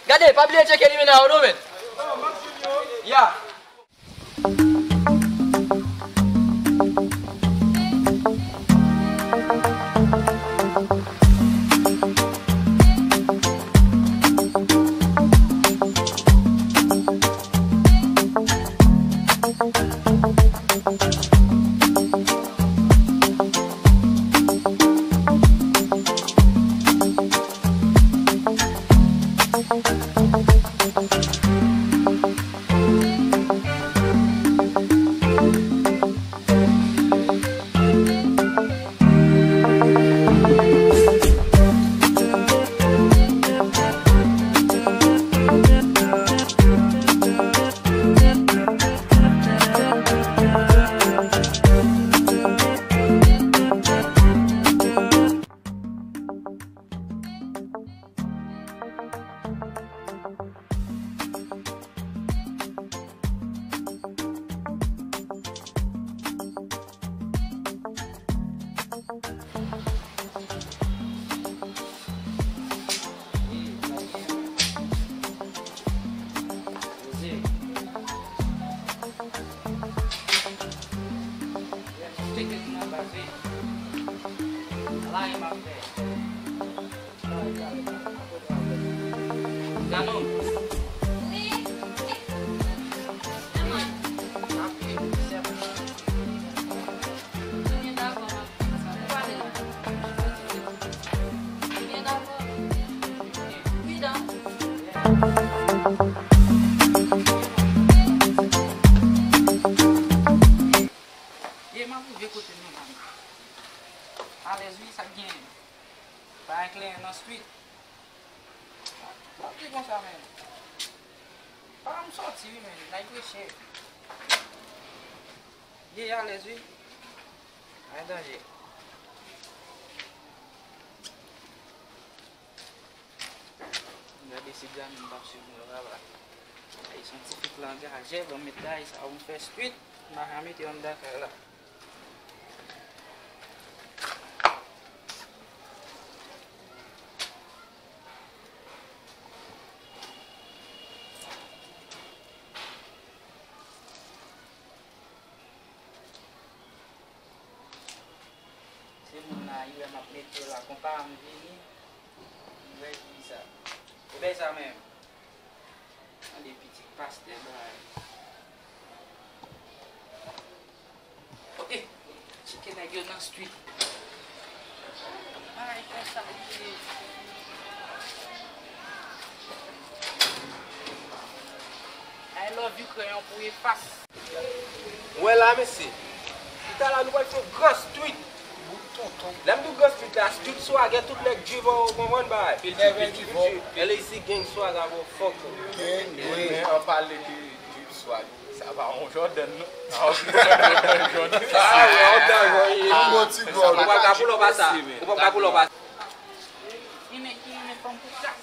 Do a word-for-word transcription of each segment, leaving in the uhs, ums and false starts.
Gade, pa bliye tcheke limena yo non, men. Ya. Ye, m ap rive kote nou la. Alèz wi, sa k genyen? Pa gen kleren nan street. Pa di konsa, men. Pa m sòti wi, men. Nèg preche. Ye alèz wi. Pa gen danje. Gade si egzamen m p ap swiv mwen la la. Ay, se yon ti fi plangajè, ban m met kay sa, ou m fè street, m pa ka mete anndan kay la. Se moun la, li wè m ap mete yo la, konpa m vini, li wè ki sa. E bèy sa menm. Tande pitit pastè bay. Ok, tcheke nèg yo nan street. Ay, konsa, ok. I love you, kreyon pou efas. Ou wè la, mesye. Pita la, nou pral fè yon gran street. Lè m di w gran street la, street swagè, tout nèg drip, ou konprann bagay. L A C gang swagè, motherfucker. Gang, wi. Men an pale de drip swag, sa pa yon Jordan, non. Sa pa yon Jordan. Sa pa yon Jordan. Ou p ap ka pull up a sa. Ou p ap ka pull up a sa. Li menm ki renmen fanm pou sa.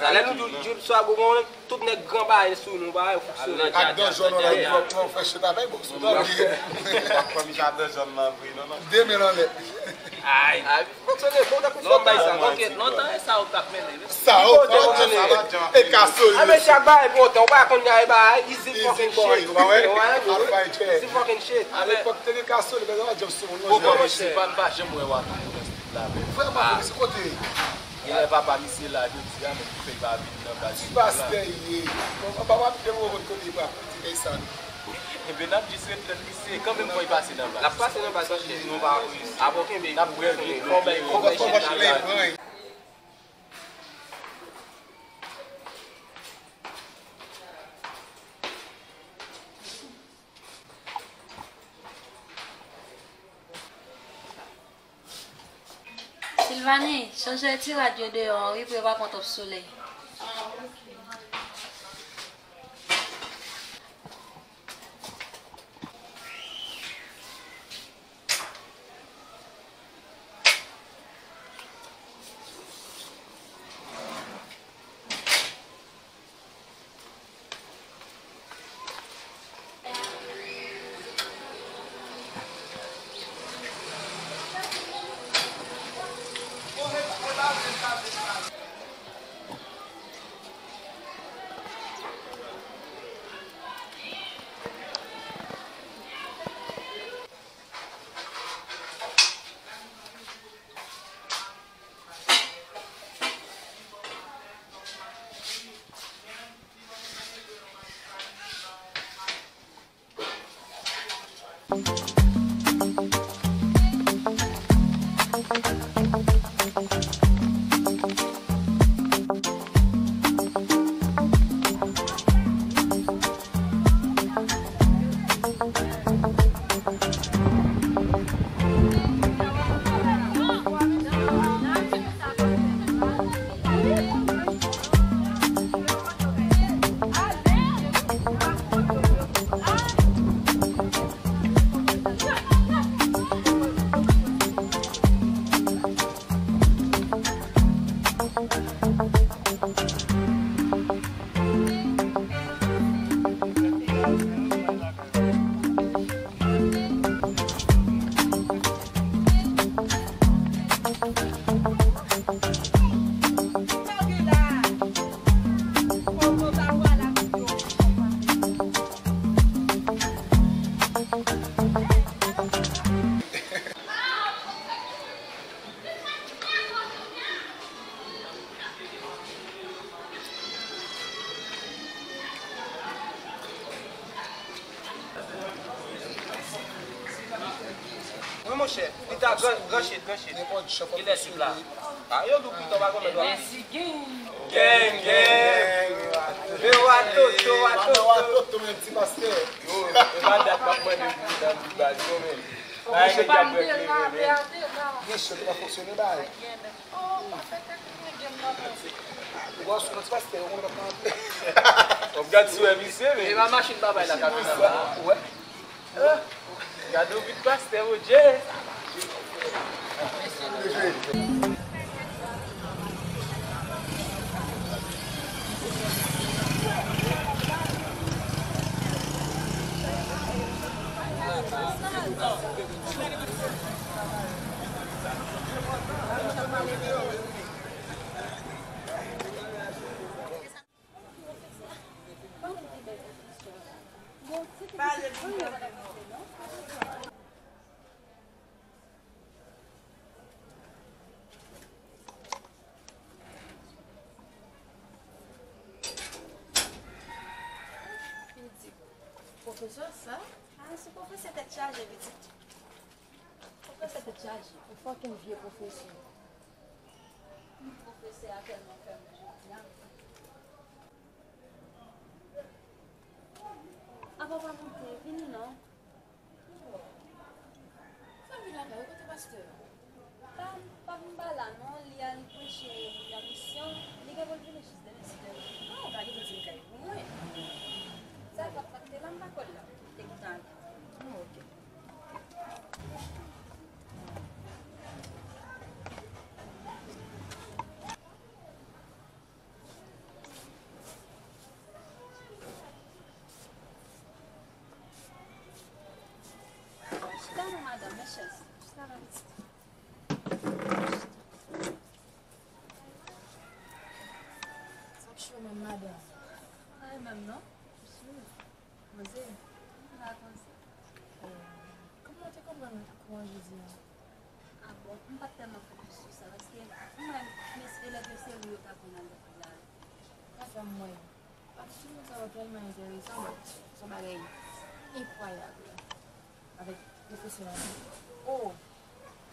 Sa, lè nou di w drip swag, ou konn tout nèg gran bagay sou nou, bagay yo fonksyone. Ak dan jòn, lè w fè chita avèk, bon, sou tande. Ou pa kwè misye ak dan jòn nan vre, non, non. De men anlè. Ay. Ay, fonksyone, bon, tankou sòlda sa. Lontan, ok, lontan, e sa ou t ap mennen, wi. Sa ou t ap mennen. E ka solid. A, men chak bagay, bon, ou pa konn gade bagay, easy fucking shit. Ou pa wè? Easy fucking shit. A lepòk, te gen ka solid, men sa pa janm sou moun, non. Bon, kòman se pa, m pa janm wè Wata nan street la, men. Vrèman, men se kote. Genlè papa misye la jodi a, men poukisa l pa vin nan baz li la? Ti pastè li ye. Bon, papa m ap fè mwen konn kote li pral pran ti nèg sa, non. Enben, n ap jis ret tann misye. Kanmenm fò l pase nan baz. L ap pase nan baz, paske nou pa. Apre w kenbe. N ap bwè vi, bwè vi. Silvanie, chanje ti rad yo deyò an, wi, pou yo pa pran twòp solèy. Wi, monchè, li ta gran, gran shit, gran shit. Nenpòt chan. Kilè tip la? A, yo dou pito pa konn dwa. Mèsi, gang. Gang, gang. Yo, watoto, watoto. Watoto, men ti pastè. Yo, e pa dat m ap mande pou dan bout baz yo, men. Bagay nèg y ap regle, men. Gen chan ki pa fonksyone, bay. Ou wè sou nan ti pastè, ou konnen pa pran anpil. W ap gad si w wè misye, men. E pa machin babay la k ap vin anba a. Ou wè? Gade yon vit pastè, Bondye. Pwofesè sa? A, se pwofesè tèt chaje, pitit. Pwofesè tèt chaje. Yon fucking vye pwofesè. Pwofesè a tèlman fè m jodi a. Apa w pa monte, vini non. Fanmi lakay ou, kote pastè a? Pa, pa anba la non, li al preche nan misyon, li gen pou l vini jis demen si Dye vle. Non, ou pa gen pou di l kay pou mwen. Sa l pa t, pa t te la, m pa kwè l la. Te gentan ale. Oh, ok. Chita non, madanm, men chèz. Chita la, pitit. Sa k cho menm, madanm? Ay, menm non. Poze. M pa poze. Kòman w te konprann kou an jodi a? A bon, m pa t tèlman fokis sou sa, paske m wè m espere ke se ou yo t ap vin al la. Sa fè m wè. Pati sou moun sa yo tèlman enteresan, bon, se yon bagay enkwayab avèk pwofesè a. Oh!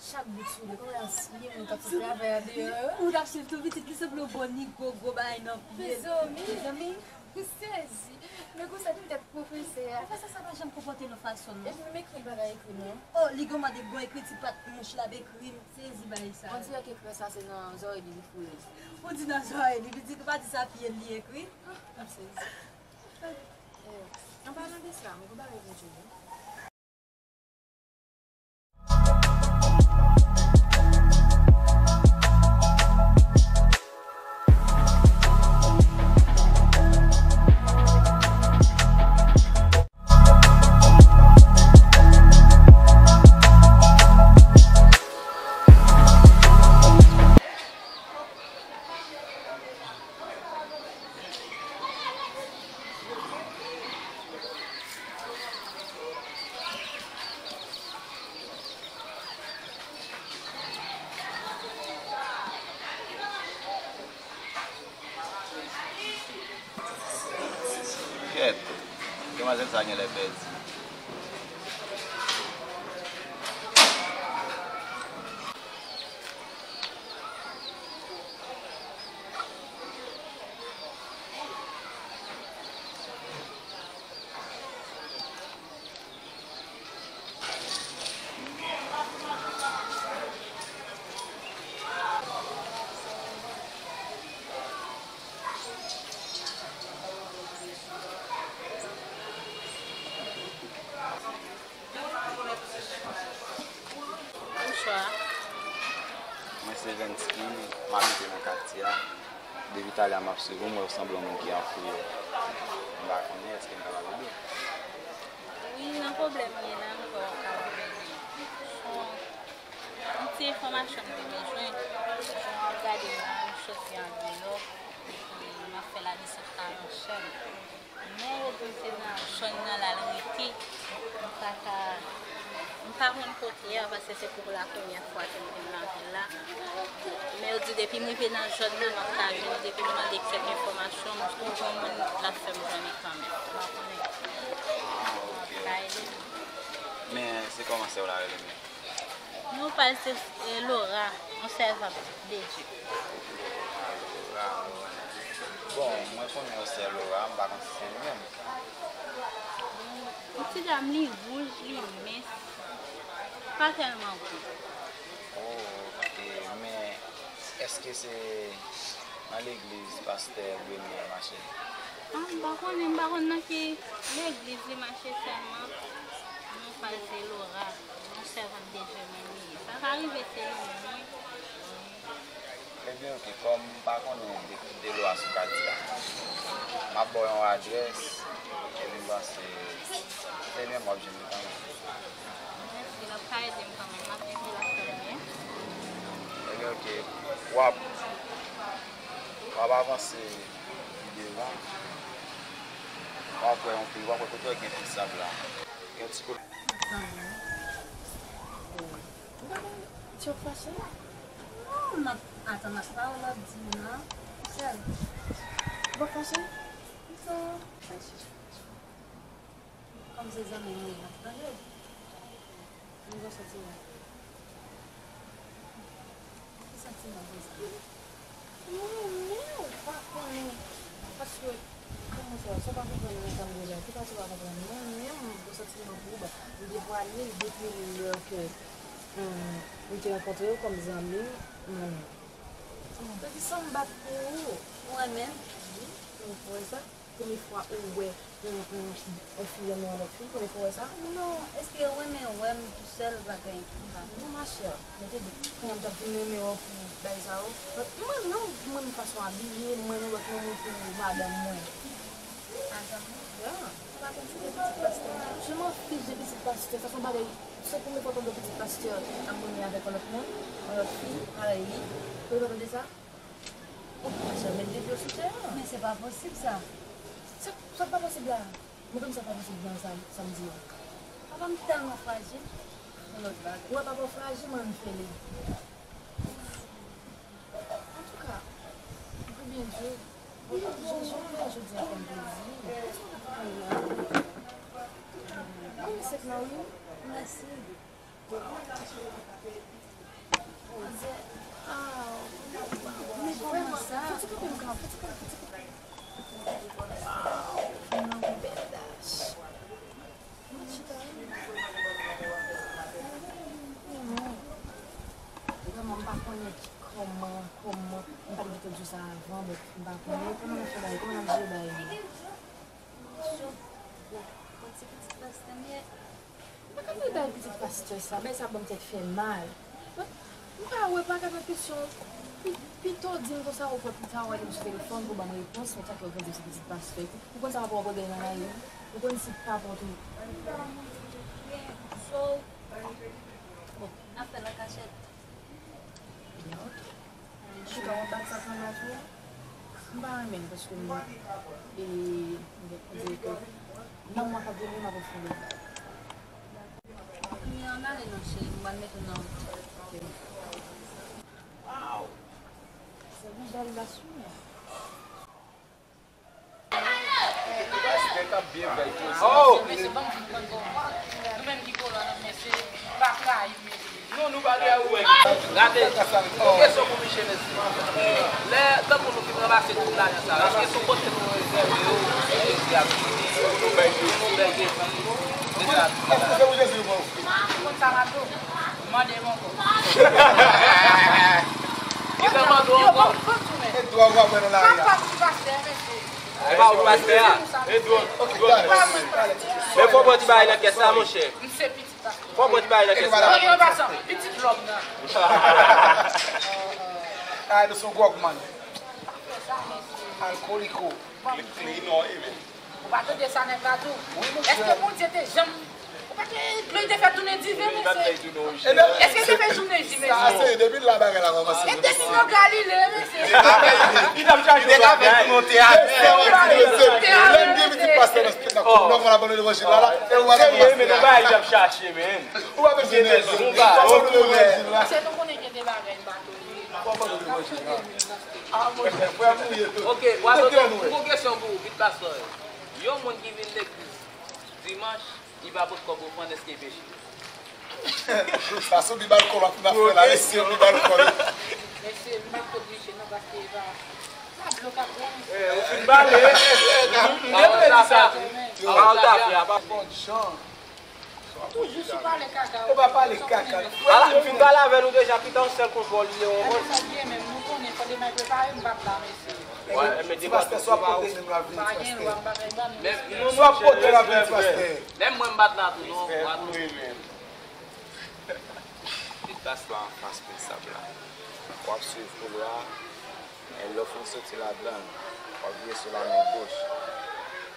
Chak bout soulye, kòman y ap siye moun k ap fè travay a deyò yo? Ou t ap swiv tou pitit, li sanble yon bon nigo, gwo bagay nan pye. Mezanmi, mezanmi, m sezi. Men konsa tèt pwofesè a. Pwofesè sa pa janm konpòte l yon fason non. Epi menm ekri l pa ka ekri non. Oh, li gon mande gon ekriti pat mouch l ap ekri, m sezi bagay sa. On dirè ke krè sa se nan zòrèy li li foure. Ou di nan zòrèy li, pitit, ou pa di sa pye l li ekri? Ah, m sezi. Eh, an palan de sa, mwen gon bagay pou di w wi. Kèt, demwazèl sa genlè pèdi. Mwen se Vensky, m abite nan katye a. Depi talè a m ap swiv ou, m wè w sanble yon moun ki an fou. M pa konnen, èske m kapab ede w? Wi, nan pwoblèm m ye la, m kwè w kapab ede m. Yon ti enfòmasyon m te bezwen. Jan w ap gade m la, m soti andeyò, epi m ap fè ladesant Karanchèn. Men yo di m se nan zòn nan l al rete. M pa ka, m pa konn kote a, paske se pou la premyè fwa ke m vin nan vil la. Men yo di depi m rive nan zòn nan, m ap ka jwenn, depi m mande kèk enfòmasyon, m twouve yon moun, l ap fè m jwenn li kanmenm. M pa konnen. M ap ka ede m. Men se kòman sè w la rele menm? Non pa l se, eh, Laura, yon sèvant de Dye. Laura, Laura. Bon, mwen konnen yon sè Laura, m pa konn si se li menm. Yon ti dam, li wouj, li mens, pa tèlman gwo. Oh, ok, men èske se nan legliz pastè Remy an mache? Ah, m pa konnen, m pa konn nan ki legliz li mache sèlman. Non pa l se Laura, yon sèvant de Dye menm li ye. Sa ka rive se li menm, wi. Ebyen, ok, kòm m pa konnen de, de Laura sou katye a, m ap ba w yon adrès, epi m panse se li menm w ap jwenn li kanmenm. Mèsi, l ap ka ede m kanmenm. M ap ede l ap fè l byen. Ebyen, ok. W ap, w ap avanse pi devan. W ap wè yon pi, w ap wè kote w gen pi sab la. Gen ti kote. Ti w ap fache? Non, m ap atann ak pawòl w ap di m nan. Sèl. Ou p ap fache? Non. Kòm se zanmi m ye, m ap tande w. M gen santiman pou ou. Ki santiman konsa? Mwen menm, ou pa konnen. Paske, kòman sa, sa w pa konprann nan sa m di w la? Ki pati w pa konprann? Mwen menm, m gen santiman pou ou. Bon, m te prale depi lè ke, hum, m te rankontre w kòm zanmi m, mwen menm. Depi san m bat pou ou, ou renmen m? Wi, ou kwè sa? Premye fwa ou wè yon, yon, yon fi renmen yon lòt fi, premye fwa ou wè sa? Non, èske ou renmen wè m tousèl, bagay konsa? Non, ma chère, mete dout. Kounya m t ap vin renmen w pou bagay sa yo. But m renmen w, m renmen fason w abiye, m renmen lòt moun pou madanm mwen. Madanm ou? Yeah. Ou pa konn se pitit pastè a? Je m'en fiche de pitit pastè, sa se yon bagay, se premye fwa w tande yon pitit pastè ap renmen avèk yon lòt moun, yon lòt fi, parèy li. Premye fwa w tande sa? Ou pa janm met de pye sou tè a. Men se pa posib sa. Sa, sa k pa posib la? Montre m sa k pa posib nan sa, sa m di a. Papa m tèlman frajil. Yon lòt bagay. Ou wè papa w frajil, mwen m fele. Antouka, m pi byen di w, Jezi fè jodi a fè m plezi. Mwen sèt la wi. Mèsi. Manzè, ah, men kòman sa? Wow, nan bèl dach. Chita. Vrèman, m pa konnen ki, kòman, kòman, m pa t gen tan di w sa avan, but m pa konnen kòman n ap fè bagay, kòman n ap jere bagay yo. Bon, bon, ti pitit pastè m ye. Mwen ka fè bay pitit pastè sa, bay sa ban m tèt fè mal. Mwen, m pa wè, pa ka fè kesyon. Pi, pito di m konsa, ou pran pita, ou ale m sou telefòn pou ban m repons, mwen ta kè ou vin di m se pitit pastè. Ou konn sa papa w ap regle nan lari? Ou konn si papa w tou. So, bon, n ap fè l an kachèt. Chita w ap bat sa k anba tou. M pa renmen l paske m, e, m di ke nan mwa k ap vini, m ap ofri l. Kounye a, ann ale non, cheri, m pral mete w nan wout. Wow! Se yon bèl bas wi. Pastè k ap byen fè l poze. Oh! Mesye, ban m di m konn bon. Nou menm ki kolon, mesye, pa trayi m, mesye. Non, nou pa trayi w. Gade, yon kesyon pou Miche, mesye. Lè, tankou nou fin ranmase tout lajan sa, èske se yon kote nou rezève yo, pou nou bèl defann yo? Se sa. Èske se pou Jezi nou pran ofri? Konn sa m ap di w. Mande m ankò. Gentan mande w ankò. Yo, ban m, ban m tounen. E dwa w ap pran nan lari a. Papa m ki pastè, mesye. E pa ou ki pastè a. E dwa. Ok, dwa. Men fò w pran ti bagay nan kès la, monchè. M se pitit pastè. Fò w pran ti bagay nan kès la. Ok, an pasan, pitit lòm nan. Ay, nou se yon gwògmann. Alkoliko. Ou pa tande sa nèg la di w? Èske Bondye te janm, ou pa te dlo te fè tounen diven, mesye? Èske te fè jounen ji, mesye? Sa se depi la bagay la kòmanse. E depi nan Galile, mesye. Li t ap chache yon bagay. Lè m gen pitit pastè nan street la, kòm nòmal abandone levanjil la, la, e ou wè kòman pastè a. Ou pa bezwen nèg. Ou pa bezwen nèg. Se nou konnen gen de bagay m pa tande. Ok, w ap, m gon kesyon pou ou, vit pastè. Yon moun ki vin legliz dimanch, li pa pot kòb ofrann, èske peche? Sa se yon Bib alkòl w ap fè la, mesye, yon Bib alkòl. Mesye, m pa pot peche non, paske e pa, pa dlo k ap rann. Eh, ou fin bale. M te vle di sa tou. Pawòl ta fè a pa fè yon jan. Toujou sou pale kaka. Ou pa pale kaka. Ala, m fin pale avè nou deja, pita yon sèl konpò li ye, ou konprann? Sa byen menm, nou konnen fò demen prepare, m p ap la, mesye. Ti pastè, swa pote menm la vin, ti pastè. Swa pote la vin, ti pastè. Menm mwen m pa t la tou non. Ti pastè anfas prensab la. W ap swiv koulwa. E lè w fin soti ladan l, w ap vire sou lamen goch,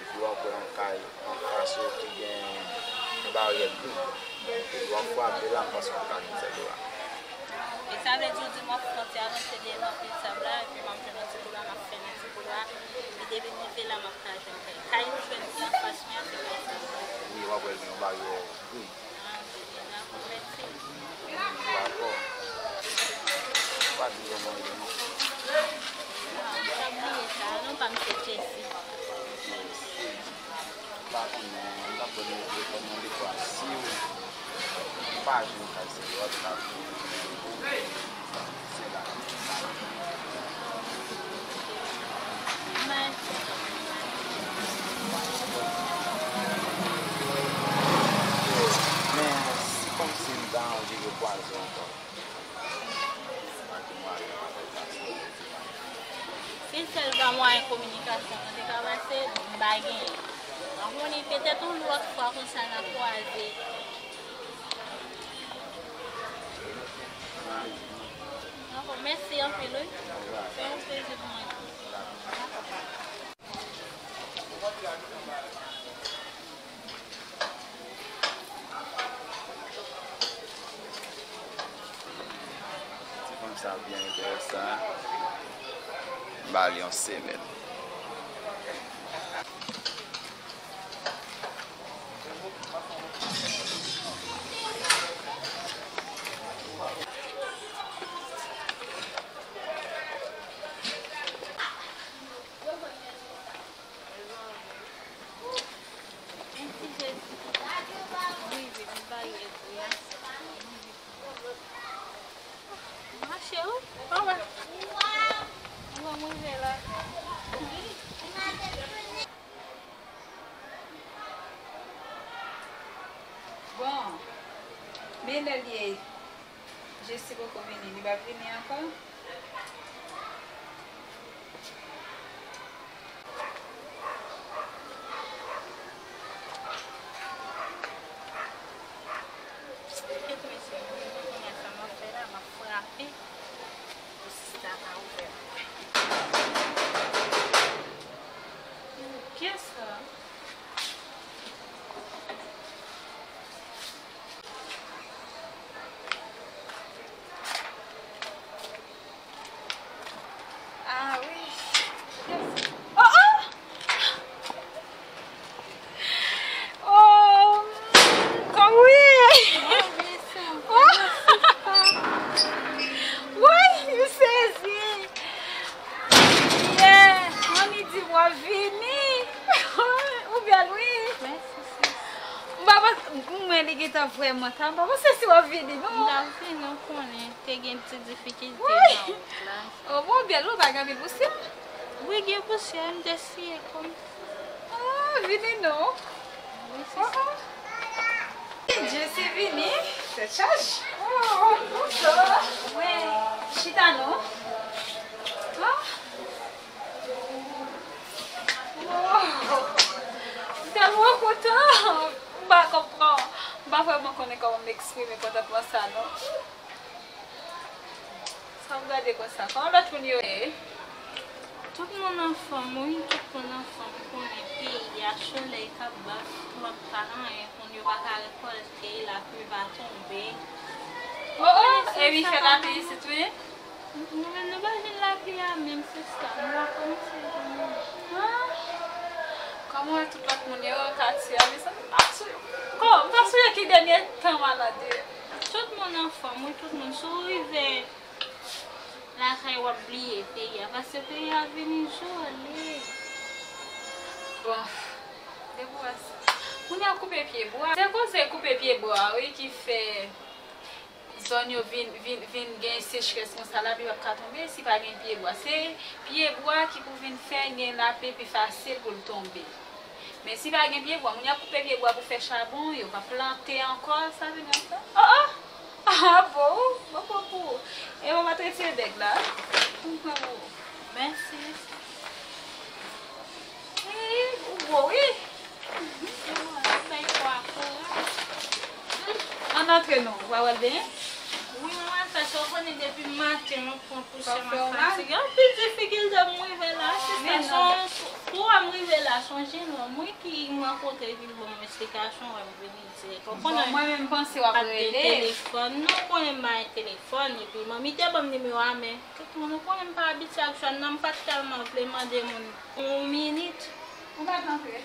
epi w ap wè yon kay anfas ou ki gen yon baryè bri, epi w ap frape l la paske w ka vin fè dwa. E sa vle di w di m w ap fè yon ti avanse devan pye sab la, epi m ap jwenn yon ti koulwa, m ap fèmen ti koulwa, epi depi m rive la, m ap ka jwenn kay. Kay ou jwenn ki anfas mwen an, se kay sa. Wi, w ap wè l gen yon baryè bri. Ah, ok, dakò, mèsi. Dakò. Pa di yo non, yo non. Ah, m pa bliye sa, non, pa m se Jesse. Jesse. M pa konnen, m t ap ban nou telefòn nan dekwa. Si w pa jwenn kay se lòt, m t ap jwenn. Men si kòmsi m ta anvi gen pwazon ankò. Si sèl pa mwayen kominikasyon nou te ka pase, m pa genyen. Mwen konnen petèt yon lòt fwa konsa n a kwaze. Dakò, mèsi anpil, wi. Se yon plezi pou mwen tou. Ti fanm sa byen enteresan. M ba li yon semèn. Mèsi Jezi. Wi, wi, m ba yo epri a. Mache wi. Anba. Anba, m rive la. Bon, men lè l ye. Jesi poko vini, li p ap vini ankò? Kèt mesye, mwen menm kounye a sa m ap fè la, m ap frape pou sista ka ouvè. Kiyès sa? Ah wi. Oh, oh! Oh, oh wi! Oh! Woy, m sezi! Yeah, Annie di m w ap vini. Ou bèl wi. Mèsi sis. M pa panse, mwen li gentan vrèman ta, m pa panse si w ap vini non. M t ap vini, ou konnen, te gen ti difikilte nan wout la. Oh, bon, bèl, ou pa gen anpil pousyè? Wi, gen pousyè, m te siye kò m. Ah, vini non. Wi, sis. Oh, oh. Jesi vini, tèt chaje. Oh, oh, bonjou. Wi, chita non. Ah. Oh, m tèlman kontan. M pa konprann. M pa vrèman konnen kòman m eksprime kontantman sa non. Ann gade konsa, kòman lòt moun yo ye? Tout moun anfòm, wi, tout moun anfòm. Ou konnen peyi a, solèy k ap bat, twòp pa gen anyen, moun yo pa ka rekòlte, lapli pa tonbe. Oh, oh, epi fè lapli isit, wi. Nou menm, nou pa jwenn lapli a menm, sista. Nou pa kòmanse jwenn li. Ah, kòman wè tout lòt moun yo, katye a, mezanmi, m pa sou, kò, m pa sou yo ki dènye tan malad yo. Tout moun anfòm, wi, tout moun. Si w rive lakay w ap bliye peyi a, paske peyi a vini joli. Bon, depi w wè sa. Moun yo koupe pye bwa. Se koze koupe pye bwa, wi, ki fè zòn yo vin, vin, vin gen sechrès konsa, lapli p ap ka tonbe si pa gen pye bwa. Se pye bwa ki pou vin fè gen lapli pi fasil pou l tonbe. Men si pa gen pye bwa, moun yo ap koupe pye bwa pou fè chabon, yo p ap plante ankò, sa vin ansanm. Oh, oh! Ah, bon, bon, bon, bon. E mwen pa t retire bèg la. Mwen pran pou ou. Mèsi. Wi, ou gwo, wi. Bay kwa kouraj. Ann antre non, ou pa wè l benyen? Wi, mwen fè sa, ou konnen depi maten, mwen pran pousè, mwen fatige. Anpil difikilte pou m rive la, sista, se yon kou a m rive la, se yon jenòm, wi, ki m rankontre, ki ban m esplikasyon, wè m vini dirèk. Ou konnen, mwen menm panse w ap rele. Telefòn, non, ou konnen m pa gen telefòn, epi manmi te ban m nimewo a, men tout moun, ou konnen m pa abitye ak jòn nan, m pa t tèlman vle mande moun yon minit. Ou pa t antre.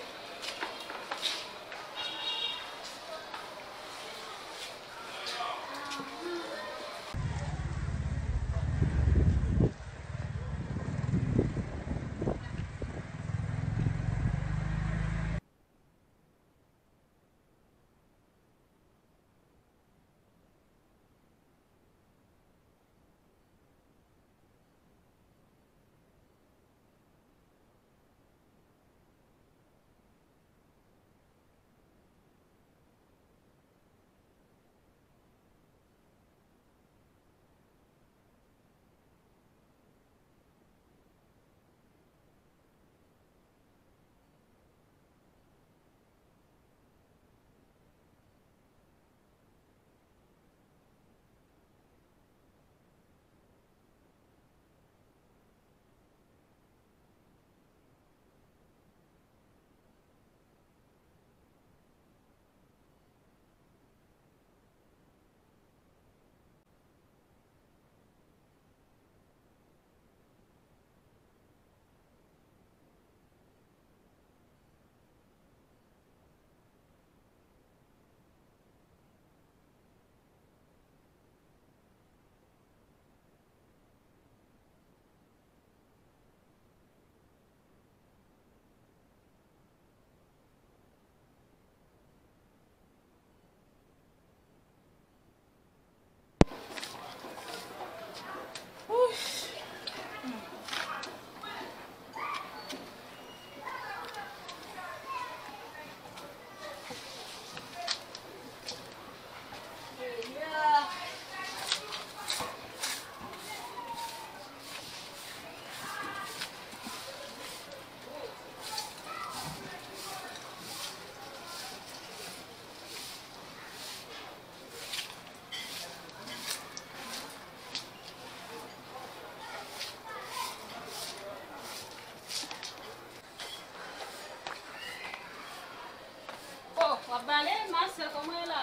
Oh, w ap bale, ma sè, kòman w ye la?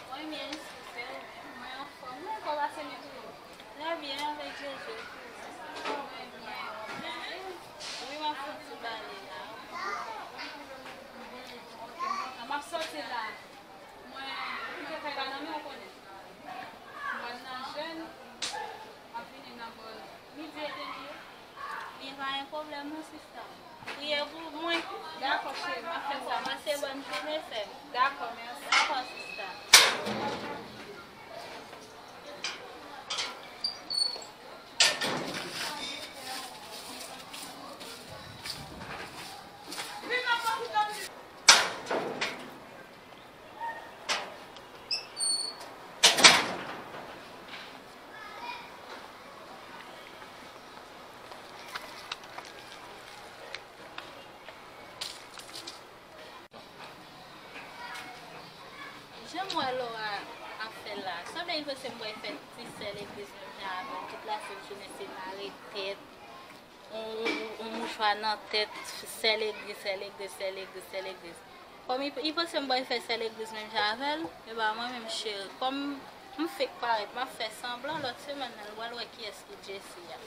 Mwen byen, sista, ou menm? Mwen anfòm, wi, kòman se men tou? Trè byen, avèk Jezi. Mwen byen, w ap bale? Wi, m ap fè ti bale la. Ok, m kontan. M ap sòti la. Mwen kite kay la nan men w, konnen. M pral nan jèn, m ap vini nan bò midi edemi. Li pa gen pwoblèm non, sista. Priye pou mwen. Dakò, cheri, m ap fè sa. Pase bòn jounen, sè m. Dakò, mèsi. Dakò, sista. Jan m wè Laura ap fè l la, sanble li panse m pral fè ti sè legliz nou te avè l tout la, se Tounen se mare tèt, yon, yon, yon mouchwa nan tèt, sè legliz, sè legliz, sè legliz, sè legliz. Kòm li, li panse m pral fè sè legliz menm jan avè l, e pa mwen menm cheri. Kòm m fake parèt, m ap fè sanblan, lòt semèn nan, nou pral wè kiyès ki Jessie a.